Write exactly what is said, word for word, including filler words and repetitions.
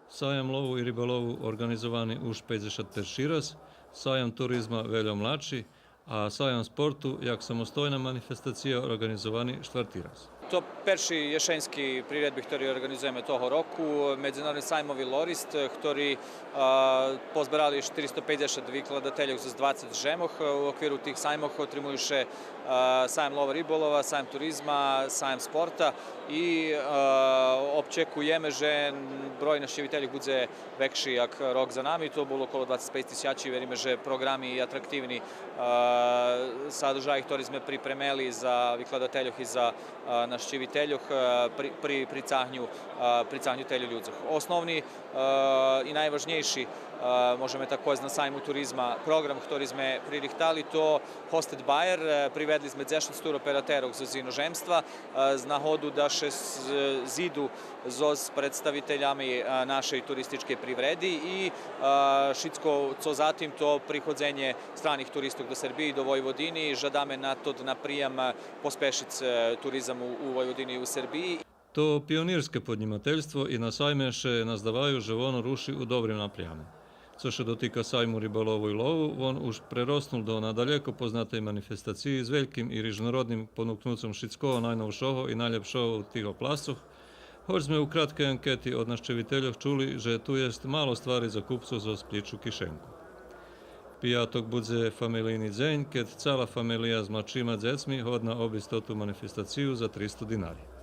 Саям лову и риболову орґанизовани уж пейдзешат перши раз, саям туризма вельо младши, а саям спорту як самостойна манифестация орґанизовани штварти раз. То перши єшеньски приредби хтори орґанизуєме того року, Медзинародни саймови Лорист, хтори, а, позберали штиристо пейдзешат викладательох зоз двацец жемох. У оквиру тих саймох отримую ше, а, саям лова риболова, саям туризма, саям спорта и, а, обчекуєме же брой нащивительох будзе векши як рок за нами, то було около двацец пейц тисячи, вериме же програми и атрактивни, а, садржаї хтори зме припремели за викладательох и за, а, нащивительох, а, при-, при-, прицагню, а, прицагню тельо людзох. Основни, а, и найважнєйши, а, можеме так повесц на сайму туризма, програм хтори зме пририхтали, то Hosted Buyer, е, приведли зме дзешец туроператерох зоз иножемства, е, з нагоду да ше з-, зиду зоз представителями, е, нашей туристичкей привреди и, е, шицко цо за тим, то приходзенє страних туристох до Сербиї, до Войводини. Жадаме на тот напрям, е, поспешиц, е, туризам у, у Войводини и у Сербиї. То пионирске поднїмательство и на сайме ше наздаваю же воно руши у добрим напряму. Цо ше дотика сайму риболову и лову, вон уж прероснул до надалеко познатей манифестациї з вельким и рижнородним понукнуцом шицкого найновшого и найлєпшого у тих обласцох, гоч зме у краткей анкети од нащивительох чули же ту єст мало ствари за купцох зоз плїчу кишенку. Пияток будзе фамелийни дзень, кед цала фамелия з младшима дзецми годна обисц тоту манифестацию за тристо динари.